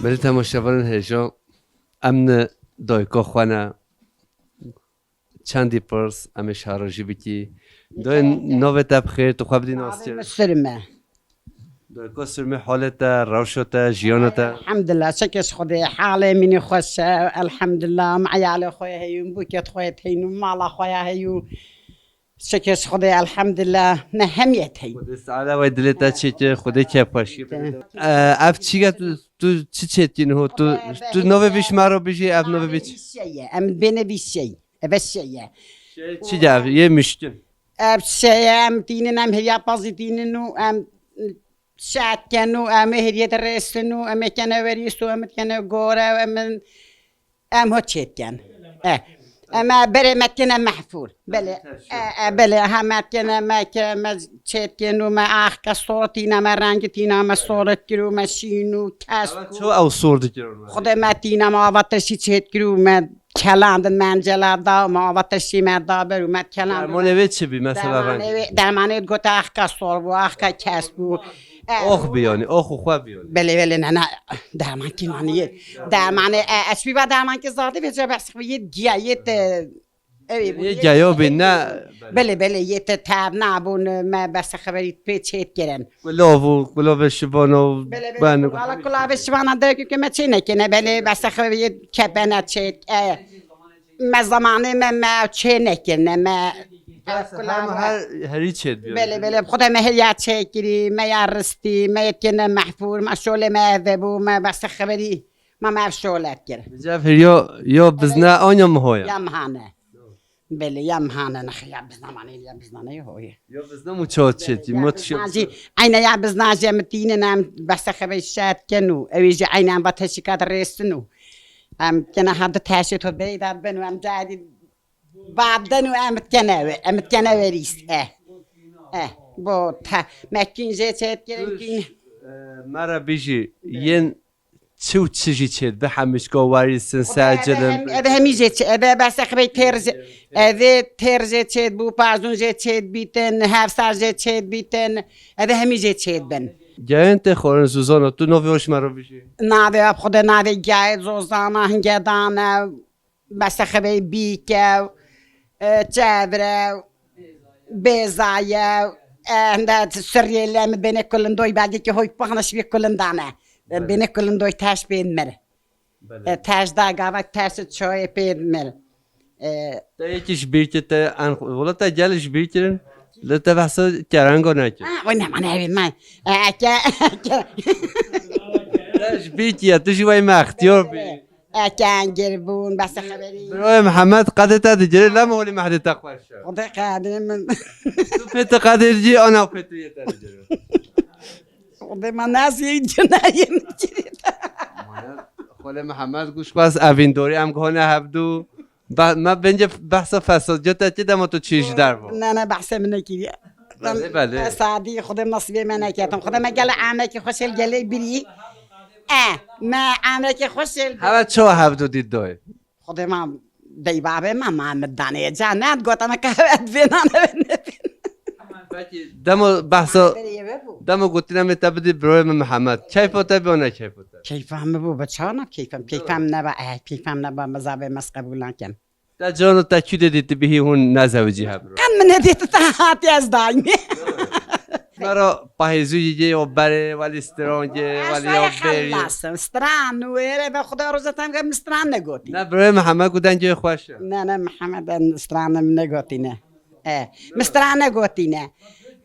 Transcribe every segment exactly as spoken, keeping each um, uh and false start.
Belê temaşevanên hêja, em ni dayika xwe ne. Çendî pirs, em ê şarojî bikî. Dayê, navê te bi xêr, tu xwe bidî nas. Navê min Sirme. Dayika Sirme, halê te, rewşa te, jiyana te? Elhamdulillah, çekê ji Xwedê, halê min ê xweş e, elhamdulillah, em eyalê xwe yê heyûn, bûkê xwe yê heyûn, mala xwe ya heyû. Çekê ji Xwedê, elhamdulillah, me hemiyet heyû. Xwedê saada we dilê te çêke, Xwedê kêfxweşî bide. Ee, ev çî ye, tu, tu çi çêtkî niho? Tu, tu navê vî ji me re bijî, ev navê vî çi? Şeye, em bêne vî şey. Eve şeye. Şey çi ye ev? Yê mişkin. Ev şeye, em tînin, em hiriya pazî tînin û em şeetken û em ê hiriyê dirêsin û em ê kene werîs û em ê kene gore û em, em ho çêtken. E. Em e berê me kene mehfûr. Belê. E, e, belê, ha me kene, me ke, me çêtken û me axke sortîne, me rengî tîna, me soret kir û me şîn û kesk û. Ço ew sor dikirin? Xwedê me tîna, me ava teşî çêt kir û me kelandin, me encela da, me ava teşî me da ber û me kelandin. Dermanê wê çi bî, mesela reng? Dermanê wê, dermanê wê gote axka sor bû, axka kesk bû. E. Ox bî yanî, ox û xwe bî yanî. Belê, belê, ne, ne, derman kî nanî yê. Dermanê, e, ez bî va derman kî zadî vê cebe yê giya, yê te Ew ê bûn, yê geyo bî, ne? Belê, belê, yê te tev nabûn, me bese xeberî pê çêt kirin. Kulov û, kulovê şivan û. Belê, belê, ben kula-, kulavê şivana derkê ke me çê nekirine, belê, bese xeberî kepene çêt, e, me zamanê me, me çê nekirine, me. Bes, kula-, hem her, herî çêt bî. Belê, belê, xwedê me her ya çê kirî, me ya ristî, me yê kirine mehfûr, me şolê me eve bû, me bese xeberî, me, me ev şolet kir. Bicav her yo, yo bizne anya miho ya. Ya mihane. Belê, ya mihane, nexe, ya biznanê, ya biznanê hoye. Ya bizna mu çawa çêtî, mu tişt. Biznacî, eyne ya bizna jî em tînin, em bese xebe şeet ken û ew jî eyne em va teşîka dirêsin û em kene ha di teşê to beyda bin û em cadî babden û em kene we, em kene werîs. Eh. Eh, bo te, me kîn jê çêt kirin kîn. E, me re bijî, yên çi û çi jî çêt bi hemişka werîsin, sercilin. Ev, ev hemî jê çê, ev, ev, bese xebey têr jê, ev têr jê çêt bû, pazûn jê çêt bîtin, hevsar jê çêt bîtin, ev hemî jê çêt bin. Geyên tê xwarin Zuzana, tu navê hoş me re bijî. Navê ev xwedê navê geyê Zozana hinge dane, bese xebey bîke, e, çevre, bêzaye, e, hende sirriyê lem bêne kulindoy belge ki hoy pahnaş bir kulindane. Belê. Bêne kulindoy taş pê mir. Belê. E, taş da gava taş çoy pê mir. E, te yekî ji bîr kir te an, wala te gel ji bîr kirin, li te behsa kerengo nekir. Ha, o ne, mane evi man. E, ke, ke. Te ji bîr kir, tu jî wey me extiyar bî. E, kengir bûn, bese xeberî. Broyê Mihemed qedê te digire, lem holî mehdê te xweş e. Xwedê qedê min. Tu pê te qedê jî, ana pê tu yê te digire. Xwedê me nasî cinayê min kirî. Xwelê Mihemed goş xwest evîndorî em gihone hevdu. Be-, me bence behsa fesad, cete ki dema tu çî ji derve. Ne, ne, behsê min nekiriye. Belê, belê. Fesadî, Xwedê nasîbê me neketin. Xwedê me gele amekî xweşel gelê birî. E, me amekî xweşel. Heve çawa hevdu dît doy? Xwedê ma dey babê me ma min danê ca ne, gota me ke heve divê nane ve nebin. Peki, demo behsa, demo gotine me te bidî broyê min Mihemed. Keyfa te bi ne keyfa te? Keyfa me bû, be çawa ne keyfem? Keyfem neba, eh, keyfem neba, me zabê me qebûl nakin. Te cano te kû de dîtibî hî hûn nezewicî hebro? Qet min nedît te hatî ez daîmî. Mera pahêzûyî yê o berê, welî strongê, welî o bêrî. Xelasım, stran û êrê ve Xuda roza tem ke min stran negotî. Ne, birê Mihemed ku dengê xweş e. Ne, ne, Mihemed em stran em negotîne. E, min stran negotîne.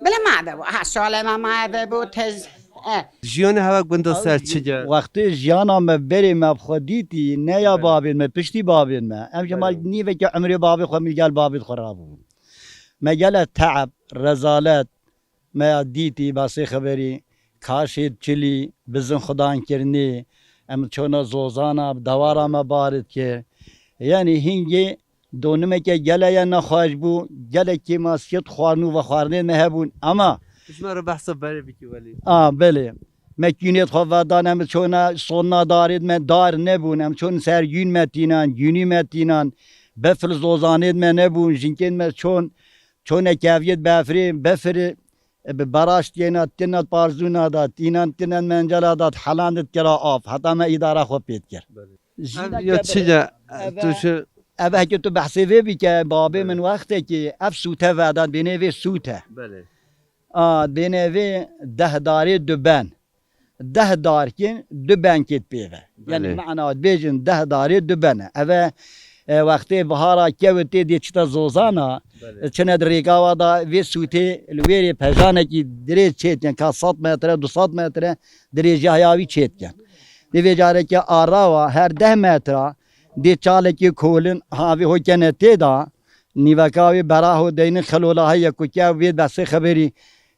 Bile ma de bu. Ha, şole ma ma ve bu tez. E. Jiyana heve gunda ser çi ge? Wextê jiyana me berê me bi xwe dîtî, ne ya babên me, piştî babên me. Em ji mal nîveke emrê babê xwe min gel babê xwe rabû. Me gele teeb, rezalet, me ya dîtî, basê xeberî, kaşê çilî, bizin xudan kirinê, em çona zozana, dewara me barit kir. Yanî hingê donimeke gele ye nexweş bû, gelekî ma siyet xwarin û vexwarinê me hebûn. Ama tu ji me re behsa berê bikî welî. A, belê. Me kînêt xwe vedan, em çona sonna darêt me dar nebûn, em çon ser gûn me tînan, gûnî me tînan, befil zozanêt me nebûn, jinkên me çon, çone keviyêt befirê, befirê, e, bi beraş tiyêna, tîna parzûna da, tînan tînan mencela da, helan dikira av. Heta me îdara xwe pê dikir. Belê. Jîna Ev ya ke çi bi-, ye? eve, Tu şu eve ki tu behsê vê bike, babê Belê. min wextekî ev sûte vedan, bênê vê sûte. Belê. A, bênê vê deh darê du ben. Deh darkên du benkêt pê ve. Yani Belê. mana bêjin deh darê du bene. Eve, e, wextê bihara kewitê dê çita zozana, Belê. çine di rêkawa da vê sûtê li wêrê pejanekî dirêj çêtken, ka sed metre, du sed metre dirêjiya ya wî çêtken. Di vê carekê arawa her deh metra dê çalekê kolin havê hokene tê da, nîveka wê bera ho deynin xelola heye ku ke wê besê xeberî,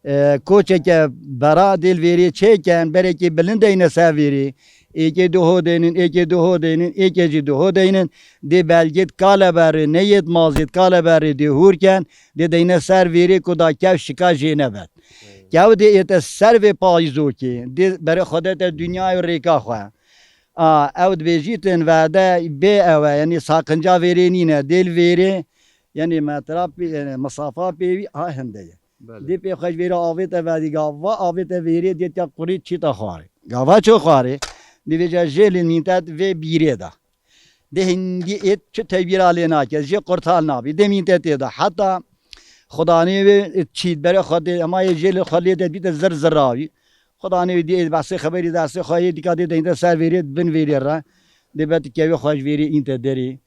e, koçeke bera dê li vêrê çêken, berekê bilind deyne ser vêrê, êkê du ho deynin, êkê du ho deynin, êkê jî du ho deynin, dê belgêt kale berê, neyêt mazêt kale berê dê hûr ken, dê deyne ser vêrê ku da kev şika jê nebet. Kew dê ête ser vê payîzokê, dê berê xwe dete dinyayê û rêka xwe. A, ew dibêjîtin verde bê ew e, yanî saqinca vêrê nîne, dê li vêrê, yanî metra pê, yanî misafa pê wî a hinde ye. Belê. Dê pê xwe ji vêrê avête vedî, gava avête vêrê dê tiya qurî çîta xwarê. Gava ço xwarê, dê vêca jê li mîntet vê bîrê de. Dê hindî êt çi tevbîra lê nake, jê qurtal nabî, dê mîntet tê de. Heta xudanê wê çît berê xwe dê, ema yê jê li xwe lê de bîte zir zir avî. Xudanê wê dê behsê xeberî dersê xwe yê dîka dê deyinde ser vêrê, bin vêrê re. Dê be dikeve xwe ji vêrê înte derê.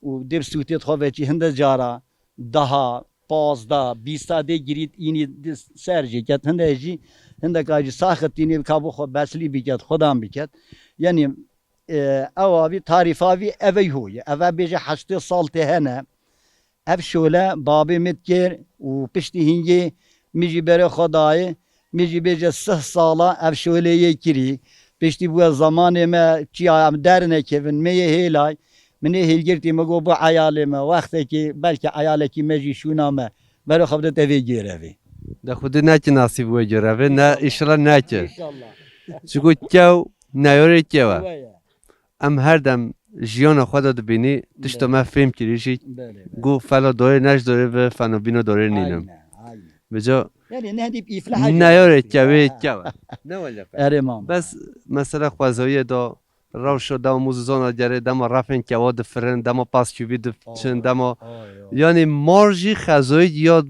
Û dê bi sûtê xwe veçî hinde cara, daha, pazda, bîsta dê girît înî di ser jê ket. Hinde jî, hindeka jî saxit înî ka bo xwe beslî biket, xudan biket. Yanî, e, ew avî, tarîfa vî eve ho ye. Eve bêje heştê sal tê hene. Ev şole babê min dikir û piştî hingê min jî berê xwe dayê. Min jî bêje sih sala ev şolê yê kirî. Piştî bûye zemanê me çiya em dernekevin, me yê hêlay. Min ê hêlgirtî min got, bu eyalê me, wextekî belkî eyalekî me jî şûna me. Berê xwe bide te vê gêrevê. De Xwedê neke nasîb wê gêrevê, ne, înşallah neke. Înşallah. Çiku kew neyorê kew e. Ewe ye. Em her dem jiyana xwe de dibînî, tişta Belê. me fêm kirî jî. Belê, belê. Gu fela dorê ne ji dorê ve feno bîno dorê nînim. Aynen, aynen. Bica Yani ne deyip iflah neyorê kewê kewe. Ne wele. Erê mam. Bes mesela xwezawiyê de rewşo dema mûz zona gerê, dema refên kewa difirin, dema paskûbî diçin, dema Ay, ay. yani mar jî xezoyî ya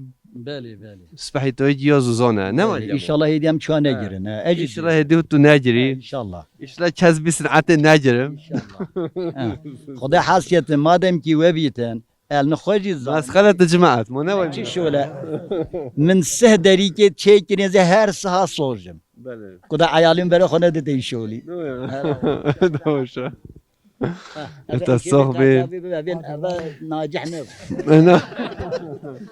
Belê, belê. Spehîtoyî ya zûzane, ne Belê, wele. Înşallah hêdî em çiwa negirin, he. Ez jî Înşallah diyorum. hêdî tu negirî. He, înşallah. Înşallah kes bî sinetê negirim. Înşallah. He. Xwedê hes ketin, madem ki we bîtin, el ni xwe jî zan. Mesxele tu cemaat, mo ne wele. Çi şole. Min sih derîkê çêkirin, ez ê her siha sojim. Belê. Ku da eyalin bere xwe nedide şolî. Doğru. Doğru. Ete sox bê. Eve nacih ne.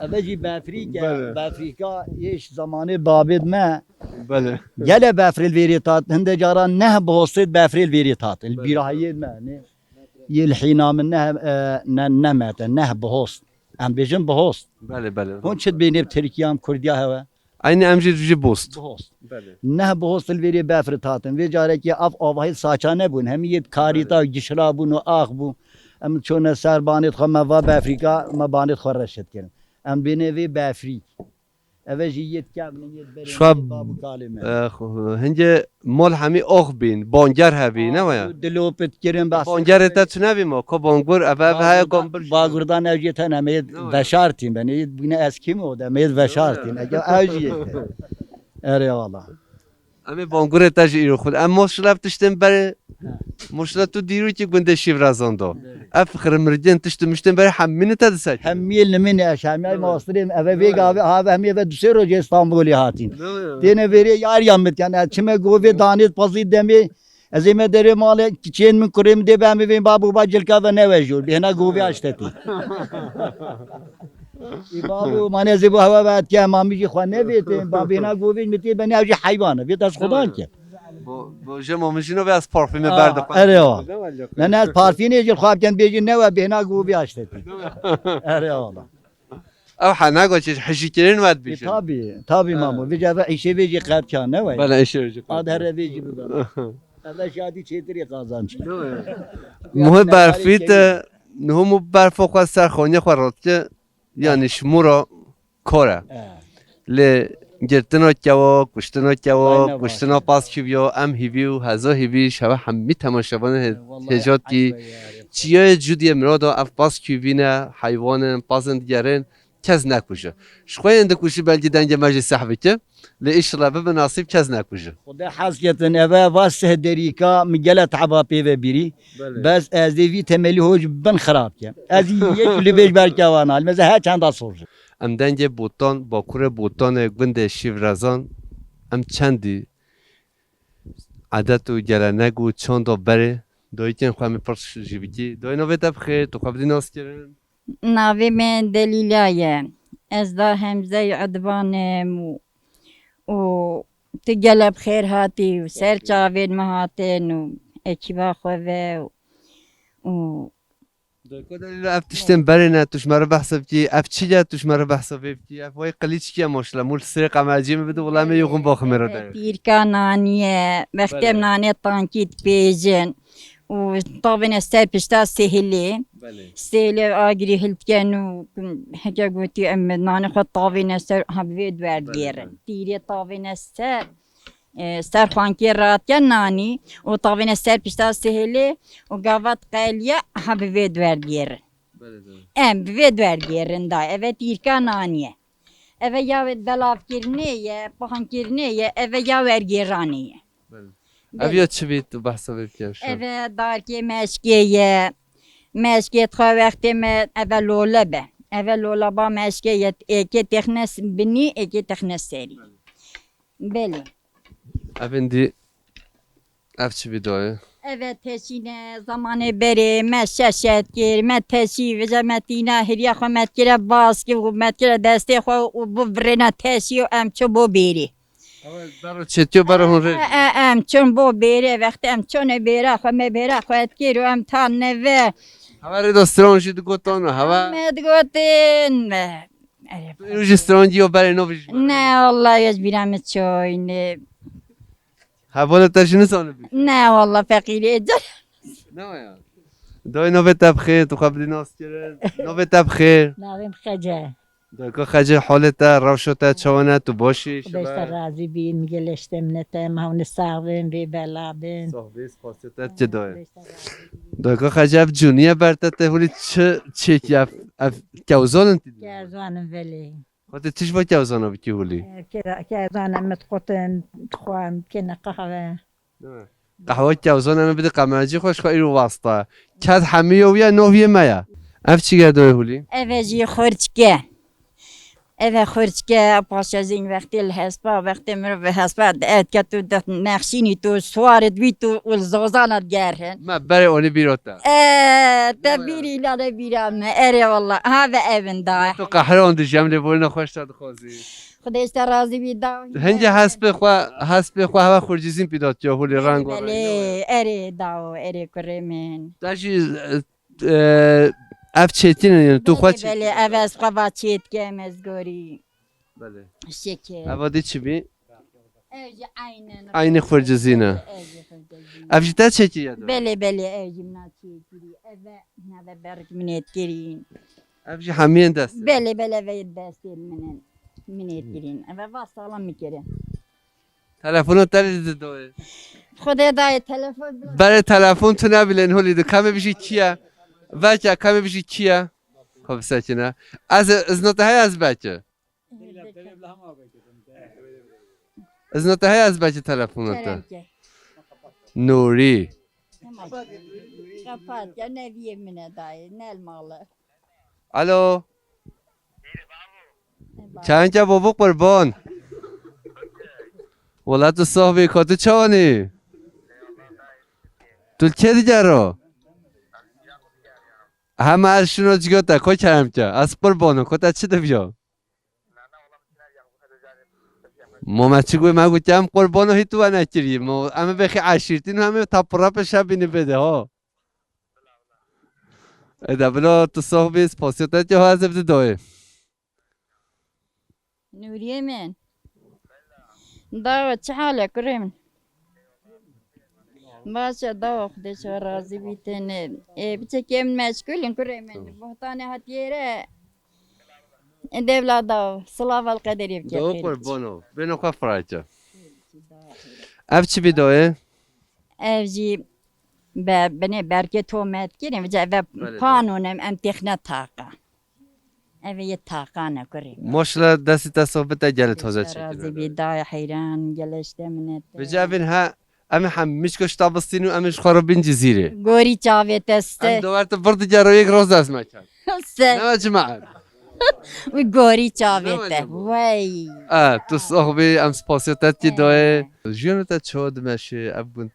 Eve jî befrîk e. Belê. Befrîka yê ji zamanê babêt me. Belê. Gele befrê li vêrê tat. Hinde caran neh bihostêt befrê li vêrê tat. Li Belê. bîrahiyê me. Ne? Yê li hîna min neh, e, ne, nemete. Neh bihost. Em bêjin bihost. Belê, belê. Hûn çi dibênê bi Tirkiya em Kurdiya hewe? Eynî em jî jî bost. Bihost. Belê. Neh bihost li vêrê befr hatin. Vê carekê ev avahî saça nebûn. Hemî yê karîta Belê. gişra bûn û ax bû. Em çûne ser banêt xwe me va befrîka, me banêt xwe reşet kirin. Em bêne vê befrîk. Eve jî yê dikevin, yê berê, Şwa, yê bab û kalê me. e, xu-, hingê mol hemî ox bîn, banger hebî, ne waya? Dilopit kirin, bas. Bangerê te tune bî mo, ko bangur, eve, eve heye Bagurdan, kom bir. Bagurdan ev jê tene me yê Ne waya? veşartîn, ben yê bine eskî mi o de, me yê veşartîn. Ne waya? Ege ev jî yê. Erê wala. Em ê bangurê te jî îro xwin. Em moşile ev tiştên berê, He. moşile tu dîrokî gundê şîvra zando. Evet. Ev xirimirgên tişt û miştên berê hemî li te disekî. Hemî li min e, hemî Evet. mastirê min. Eve vê Evet. gavê, ha, hemî eve du sê rojê Stenbolê hatîn. Evet. Têne vêrê yar ya min, yani, ez çime govê danê pazî demê, ez ê me derê malê, kiçên min, kurê min dê be, em ê vê bab û ba cilka ve ne we jor. Bêhna govê Evet. aştetî. Ê babo, mane ez ê bo hewa ve etke, mamî jî xwe nevêtin. Babêna govê min tê be, ne ew jî heywan e. Vê dest xudan ke. Bo, bo jemo min jî navê ez parfîmê Aa, berdim. Erê wa. Ne, ne, ez parfînê jî xwe bikin, bêjin ne we bêhna govê aştetî. Erê wala. Ew hene got çi hijîkirin we E, dibêjin. tabi, tabi Ha. mamo. Vêca ve îşê vê jî qetkan ne we. Bele îşê vê jî Ad qetkan. here vê jî bibe. Eve şadî çêtirê qazanç. Muhê berfî te, niho mu berfo xwe ser xoniyê xwe rotke, yani şmûra kor e. He. Lê Girtina kewa, kuştina kewa, Aynen kuştina baş. Paskûviya, em hîvî û heza hîvî ji heve hemî temaşevanên hê-, Vallahi hêjat kî. Çiyayê Cûdiyê Mirada ev paskûvî ne, heywan in, paz in digerin, kes nekuje. Ji xwe yên dikuje belkî dengê me jî seh bike, lê îşillah bibe nasîb kes nekuje. Xwedê hez ketin, eve va seh derîka min gele tehba pê ve bîrî. Belê. Bes ez dê vî temelî ho ji bin xirab kem. Ez yek li vêj berkevan al, meze her çenda sor. Em dengê Botan, Bakurê Botanê gundê Şîvrezan, em çendî edet û gelenek û çanda berê dayikên xwe em ê pirs jî bikî. Dayê navê te bi xêr, tu xwe bidî nas kirin. Navê me Delîla ye. Ez da Hemzeyê Edvan im û, û tu gele bi xêr hatî û ser çavên me hatin û ekîba xwe ve û, û Dayka Delîla, ev tiştên berê ne, tu ji me re behsa bikî, ev çi ye, tu ji me re behsa vê bikî, ev wey qilîçkî ye maşallah, mûl sirê qemerciyê min bide, wela em ê yoxin baximê re de. Tîrka nanî ye, wextê Belê. Nanê tankî dipêjin û tavêne ser pişta sêhilê. Belê. Sêhilê agirî hildiken û heke gotî em nanê xwe tavêne ser, ha bi vê duwer Belê, diyêrin. Belê. Tîrê tavêne ser, e, ser xankê radiken nanî û tavêne ser pişta sêhilê û gava diqeliye, ha bi vê duwer diyêrin. Belê, belê. Em bi vê duwer diyêrin da, eve tîrka nanî ye. Eve ya belavkirinê ye, pahankirinê ye, eve ya wergêranê ye. Belê. Belê. Ev ya çi bî tu behsa vê bikî, Şo? Eve darkê meşkê ye. Meşkê dixe wextê me eve lole be. Eve lola ba meşkê ye, êkê texne s-, binî, êkê texne serî. Belê. Belê. Ev êndî, ev çi bî dayê? Eve teşîne, zamanê berê me şeşet kir, me teşî, vêca me tîna hiriya xwe me dikire baskî û me dikire destê xwe û bivirêne teşî û em çû bo bêrê. Ew bero çêtiyo, bero hûn rê. E, e, em çûn bo bêrê, wextê em çûne bêra xwe, me bêra xwe dikir û em tan neve. Hewa rê de stran jî digotan û hewa. Me digotin, e, Erê, Tu jî stran diyo berê nov jî. Ne, Allah, ez bîra min çoyne. Hevalê te jî nizanibî? Ne, Allah, feqîrê. Ne ya. Dayê navê te bi xêr, tu xwe bidî nas kirin. Navê te bi xêr. Navê min Xece. Dayka Xece, halê te, rewşa te çawa ne, tu baş î, Xwedê ji te şibe? Razî bî, min gelê ji te minete, em hewne sax bin, bê bela bin. Sax bî, spasiya te diçe dayê. Xwedê ji te razî bî. Dayka Xece, ev cûniye ber te, te hûlî çi çêkî ev, ev kewzan in tî? Kewzan in velê. Xwedê tu ji bo kewzana bikî hûlî? E, ke-, kewzana me dixwetin, dixwam, kêne qehwe. Qehwe kewzana me bide qemercî xwe, ji xwe îro wasta. Ked hemiyo wiya, no wiyê me ya. Ev çi gerdoyê hûlî? Eve jî xurçke. Eve xurçke, paşa jî wextê li hespa, wextê mirov bi hespa, ev ke tu de nexşînî tu, suarit wî tu û li zozana digerin. Me berê onî bîro te. E, te Ne bîrî, la de bîra me. Erê wallah. Ha ve evin da. Tu qehre on dijî, em lêborîna xweş te dixwazî. Xwedê ji te razî bî da. Hingê hespê xwe, hespê xwe hewa xurcizîn pîda tiya hûlî reng û Belê, reng. Erê dawo, erê kurê min. Te jî, e, ev çêtîn in, yani tu xwe Belê, çêtîn belê, in. Ev ez xwe va çêtkem, ez gorî. Belê. Şeker. Eva dî çi bî? Ev jî aynen. Aynı xurcizîn e. Ev jî xurcizîn. Ev jî te çêkiriye de? Belê, belê, ev jî min çêkirî. Eve, neve berk min ê kirîn. Ev jî hemiyên dest e? Belê, belê, ve destê min in. Min ê kirîn. Eve va salam min kirin. Telefona te lê dide doyê. Xwedê dayê telefon bila. Berê telefon tu nebilên holî de. Kemê bijî kiye? Veke kemê bijî kiye? Xwe bisekine. Ez, izna te heye ez beke. Izna te heye ez beke telefona te. Kerem ke. Nûrî. Kapat ya, ne viyê min e dayê, ne li mal e. Alo. Çayan ke babo qurban. Wela tu sax bî, ka tu çawanî? Tu li kê digero? Hema her şino cigota, ko kerem ke. Ez qurban im, ko te çi diviyo? Mo me çi got, me got, em qurbano hî tu we nekirî. Mo, em ê bêxî eşîrtîn û em ê tapira pêşe bînî bêde, ho. Ê de bila tu sax bî, spasiya te, ho ez ê bide dayê. Nûriyê min. Dawa, çi hal e, kurê min? Baş e, dawa, Xwedê ji we razî bî tenê. Ê, biçekê min meşgûl in, kurê min. Tamam. Bohtanê hatiye re. Devla da, silav al qederê bike. Daw qurban ol. Bêno xwe firayçe. Ev çi bî dayê? Ev jî be, binê berkê tomet kirin, vêca eve Belê, belê. Panon em, em têxine taqa. Eve yê taqa ne kurê. Maşallah, destê te sax bite, gelê taze çêkirine. Razî bî, dayê heyran, gelê ji te minet. Vêca evên he, em ê hem mişko ji tabistîn û em ê ji xwe re bin Cizîrê. Gorî çavê te ste. Em dawet vir digero yek roz dest me kar. Ste. Ne çima ev? Wî gorî çavê te. Wey. E, tu sax bî, em spasiya te dikî dayê. Jiyana te çawa dimeşe, ev gund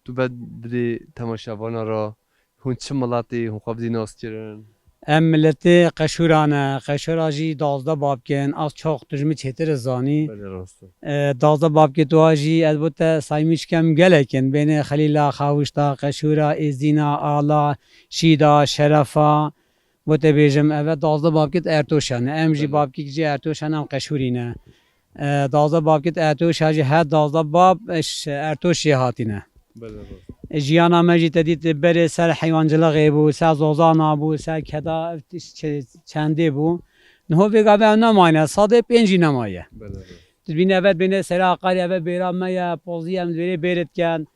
tu be bidî temaşevana re, hûn çi miletî, hûn xwe bidî nas kirin? Em miletê Qeşûra ne, Qeşûra jî dazdeh babk in, az çok tu ji min çêtir zanî. Belê rast e. E, dazdeh babkê tu a jî ez bo te saymî çikem gelek in, bênê Xelîla, Xawişta, Qeşûra, Êzîna, Ala, Şîda, Şerefa, bo te bêjim, eve dazdeh babkê tu Ertoşa ne. Em jî Belê. Babkek jî Ertoşa ne, em Qeşûrî ne. E, dazdeh babkê tu Ertoşa jî her dazdeh bab, e, ji Ertoşê hatîne. Belê, belê. E, jiyana me jî te dît berê ser heywancilixê bû, ser zozana bû, ser keda, ev tişt çe-, çendê bû. Niho vê gavê ev nemayne, sedê pênc jî nemaye. Belê, belê. Tu dibînî eve bêne sera aqarî, eve bêra me ye, pozî em li vêrê bêrê dikin.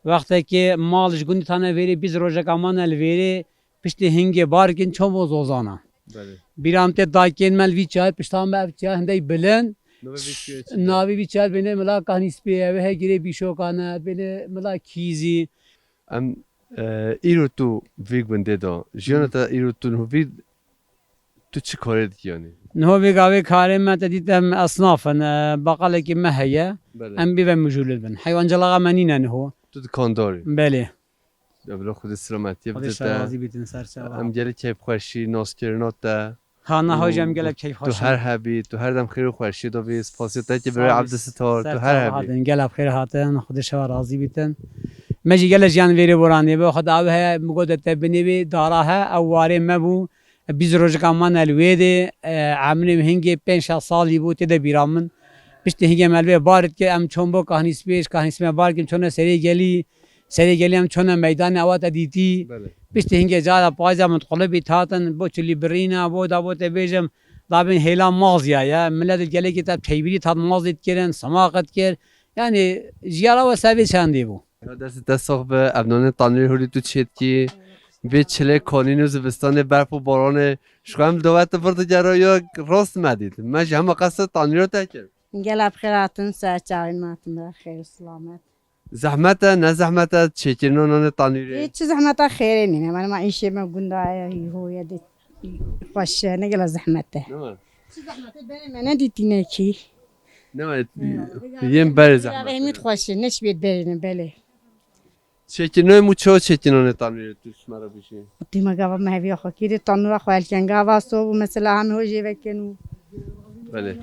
Wextekê mal ji gundî tane vêrê bîst rojeka mane li vêrê, piştî hingê bar kin ço bo zozana. Belê. Bîra min tê dayikên me li vî çiyayê, pişta me ev çiya hindey bilind. Navê vî çiyayê çi ye? Navê vî çiyayê bêne Mila Kahnîspê ye, wê he girê bîşokan e, bêne Mila Kîzî. Em, e, îro tu vî gundê de, jiyana Hı. te îro tu niho vî, tu çi karê dikî yanî? Niho vî gavê karê me te dît em esnaf in, e, baqalekî me heye. Belê. Em bî ve mijûl bin. Heywancılığa me nîne niho. Tu dikandar î? Belê. Ya bila Xwedê silametiyê bide te. Xwedê şer razî bîtin, ser çava. Em gelek keyfxweşî, naskirina te. Ha, niha jî em gelek keyfxweş in. Tu her hebî, tu her dem xêr û xweşiyê de bî, spasiya te kî birê Ebdisitar, tu her hebî. Sağ ol, sağ ol, hatin, gelek xêr hatin, Xwedê şeva razî bîtin. Me jî gelek jiyan vêrê boranê be, xwe dawe heye, min got te binê wê dara he, ew warê me bû. Bîst rojeka mane li wê dê, e, emrê min hingê pênc şeş salî bû, tê de bîra min. Piştî hingê me li vê bar dike, em çon bo Kahnîspê, ji Kahnîspê me bar kim çone serê gelî, serê gelî em çone meydanê awa te dîtî. Belê. Piştî hingê cara payza min qulibî hatin, bo çilî birîna, bo da bo te bêjim, da bin hêla mazya ye. Milet gelekî te peybirî tat mazî dikirin, sima qet kir. Yani jiyara we sevê çendê bû. Ya destê te sax be, ev nanê tanûrê hûrî tu çêdikî. Vê çilê kanîn û zivistanê berf û baranê. Ji xwe em dawet vir digero ya rast me dît. Me jî hema qesê tanûra te kir. Gela bi xêr hatin, ser çavên me hatin, bi xêr û silamet. Zehmet e, ne zehmet e çêkirina nanê tanûrê? Ê, çi zehmeta xêrê nîne. Mane ma îşê me gunda ye, hî ho ye de xweş e, ne gela zehmet e. Ne ma? Çi zehmet e, berê me nedîtîne kî. Ne ma, yên berê zehmet e. Hemî xweş e, ne şibê berê ne, belê. Çêkirina mû çawa çêkirina nanê tanûrê tu ji me re bijî? Dîma gava me hêviya xwe kî dê tanûra xwe helken. Gava sob û mesela hemî ho jê vekin û Belê.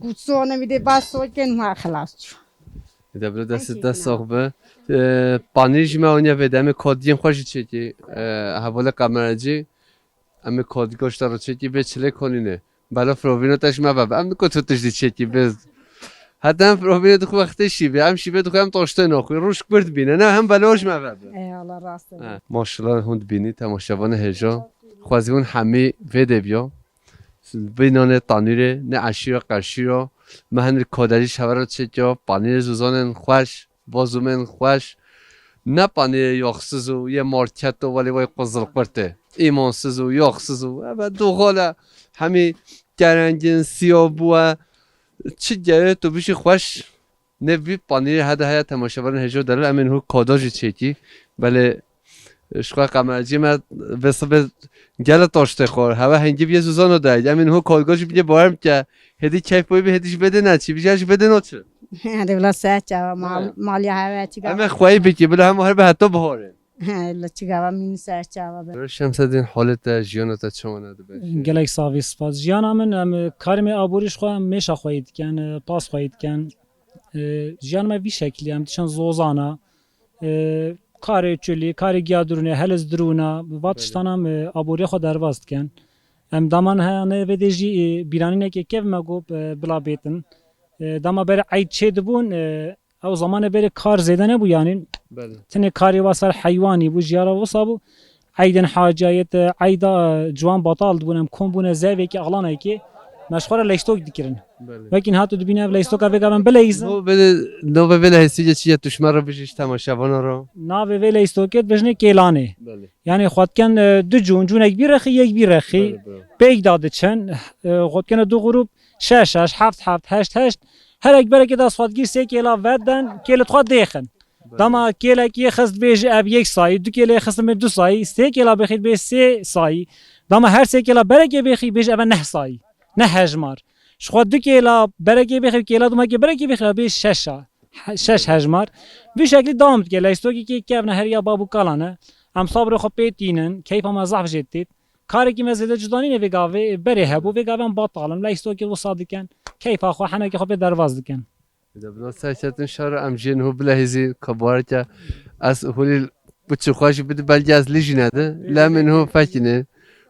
Ku sone bir de bas soken ha xelas çû. De bira destê te sax be. E, panîr jî me aniye vê de. Em ê kadiyên xwe jî çêkî. E, hevalê kamerecî. Em ê kadîka ji te re çêkî vê çilê kanînê. Bela firovîna te ji me vebe. Em diko tu tiştî çêkî vê. Heta em firovînê dixwe wextê şîvê. Em şîvê dixwe em taştê naxwî. Rûş kurd bîne. Ne hem bela ji me vebe. Ey Allah rast e. He, maşallah hûn dibînî temaşevanê hêja. Xwezî hûn hemî vê de biya. Vê nanê tanûrê, ne eşîra qerşîra. Me hindir kaderî ji hev re çêkiya, panîrê zozanên xweş, vazûmên xweş. Ne panîrê yoxsiz û yê marketo welê wey quzilqurtê. Îmansiz û yoxsiz û eve doxal e. Hemî kerengin, siya bûye. Çi gerê tu bijî xweş. Nê vî panîrê hede heye temaşevanên hêja delal em ên hû kada jî çêkî. Belê ji xwe qemercî me vê sibê gele taştê xwar. Hewe hengî bîye zûzano dayî. Em ên hû kadga jî bîye bawer bike. Hêdî keyf boyî bî hêdî ji vê dê neçî. Bîje ji vê dê naçi. Hede bila ser çava mal, malya hewe çi Em ê gava. Xweyî bikî bila hema her bi heta biharê. He, li çi gava mînî ser çava be. Şemsedîn halê te, jiyana te çawa ne dibe? Gelek savî spas. Jiyana min em karê me aborî ji xwe mêşa xweyî dikin, pas xweyî dikin. E, jiyan me vî şekilî, em diçin zozana, e, karê çilî, karê giya dirûnê, heliz dirûna, va Belê. Tiştana em, e, aborî xwe derbas dikin. Em daman heyane vê dê jî, e, bîranînekê kev me got, e, bila bêtin. E, dama berê eyd çê dibûn, e, ew zamanê berê kar zêde nebû yanî. Belê. Tenê karê wa ser heywanî bû, jiyara wisa bû. Eydên Haciyayê, eyda, e, ciwan batal dibûn, em kom bûne zevekê, alanekê, me ji xwe re leystok dikirin. Belê. Wekî niha tu dibîne ev leystoka vê gavên bileyzin. No vê, no vê vê lehêsî çi ye tu ji me re bijî ji temaşevana re? Navê vê leystokê dibêjinê Kêlanê. Belê. Yani xwe dikin, e, du cûn, cûnek bî rexî, yek bî rexî. Belê, belê. Pêk da diçin, e, xwe dikine du grûp, şeş şeş, heft heft, heşt heşt. Herek berekê da xwe digî sê kêla vedden, kêlê xwe dêxin. Belê. Dema kêlekî xist bêjî ev yek sayî, du kêlê xistin bê du sayî, sê kêla bêxî bê sê sayî. Dema her sê kêla berekê bêxî bêjî ev e neh sayî, neh hejmar. Ji xwe du kêla berekê bêxî, kêla dumekê berekê bêxî bê şeş a, he-, şeş hejmar. Vî şeklî dewam dike. Leystokekî kevne heriya bab û kalan e. Em sabrê xwe pê tînin, keyfa me zehf jê têt. Karekî me zêde cuda nîne vê gavê, berê hebû, vê gavê em batal in. Leystokê wisa dikin, keyfa xwe, henekê xwe pê derbas dikin. Debna serketin şara em jê niho bilehêzî kabareke ez holî biçi xwe jî bidi belge ez lî jî nedi. Lê min niho fekîne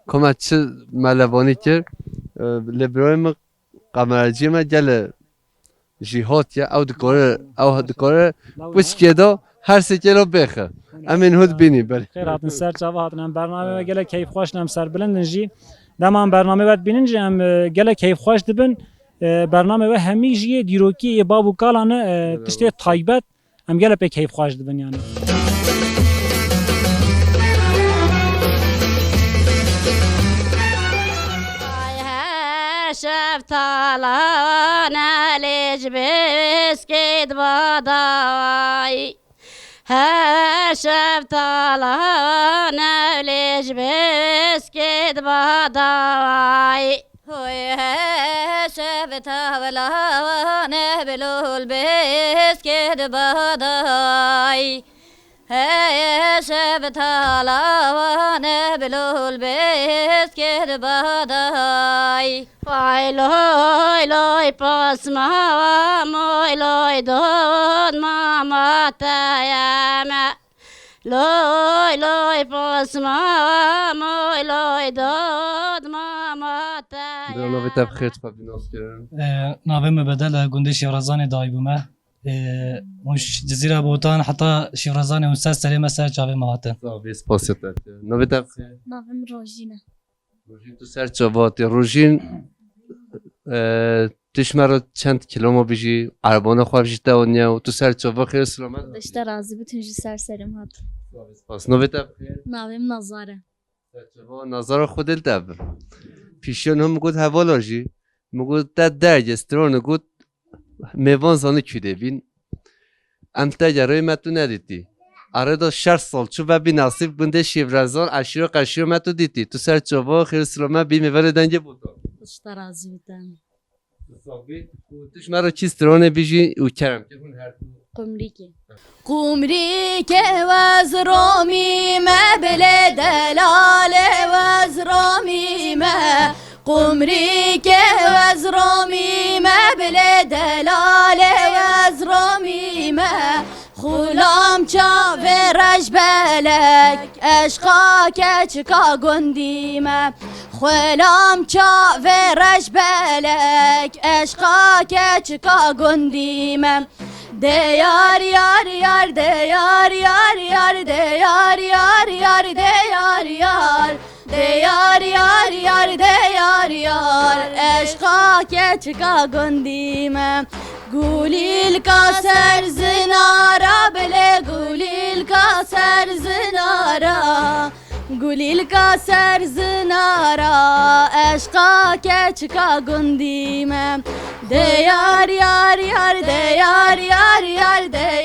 koma çi me levanî kir. E, lê birayê min kameraciyê me gele jî hatiye, ew dikare, ew dikare piçkê de her sê kêlo bêxe. Em ê niho dibînî belê. Xêr hatin ser çava hatin. Em bernamê we gelek keyfxweş in, em serbilind in jî. Dema em bernamê we dibînin jî em, e, gelek keyfxweş dibin. E, bernamê we hemî jî yê dîrokî yê bab û kalan e, e, tiştê taybet. Em gelek pê keyfxweş dibin yani. Ay her şev talan elê ji bêskê dibadayî. Her şev talan ew lê ji bêskê dibadayî. Hoy her şev talan ev lol bêskê dibadayî. Her şev talan ev lol bêskê dibadayî. Vay loy loy pasma moy loy dod mama teyeme. Loy loy pasma moy loy dod mama teyeme. Navê te bi xêr, tu xwe bi nas kirin? Ee, navê min Bedel e, gundê Şêwrezanê dayî bûme. Ee, hûn ş-, Cizîra Botan heta Şêwrezanê hûn ser serê me ser çavê me hatin. Sağ ol, spasiya te. Navê te bi xêr? Navê min Rojîn e. Rojîn, tu ser çava hatî. Rojîn, e, tu ji me re çend kiloma bijî, erebana xwe jî te aniye û tu ser çava xêr û silamet hatî. Xwedê ji te razî be, tu jî ser serê me hat. Spas. Navê te bi xêr? Navê min Nazar e. Ser çava Nazara Xwedê li te bi. Pîşiya niha min got hevala jî. Min got te derge strana got. Mêvan zanî kû dê bîn. Em te gerê me tu nedîtî. Arê da şeş sal çû ve bî nasîb gundê Şêvrezan eşîro qeşîro me tu dîtî. Tu ser çava xêr û silame bî mêvanê dengê Botan. Xwedê ji te razî bî te. Tu sax bî. Û tu ji me re çi stranê bijî û kerem kir hûn her du. Qumrîkê. Qumrîkê wez romî me, bilê delalê wez romî me. Qumrîkê wez romî me, bilê delalê wez romî me. Xulam çavê reş belek, eşqa keçika gundî me. Xulam çavê reş belek, eşqa keçika gundî me. De yar yar yar, de yar yar yar, de yar yar yar, de yar yar. De yar yar yar, de yar yar, eşqa keçika gundî me. Gulîlka ser zinara, bilê gulîlka ser zinara. Gulîlka ser zinara, eşqa keçika gundî me. De yar yar yar, de yar yar yar, de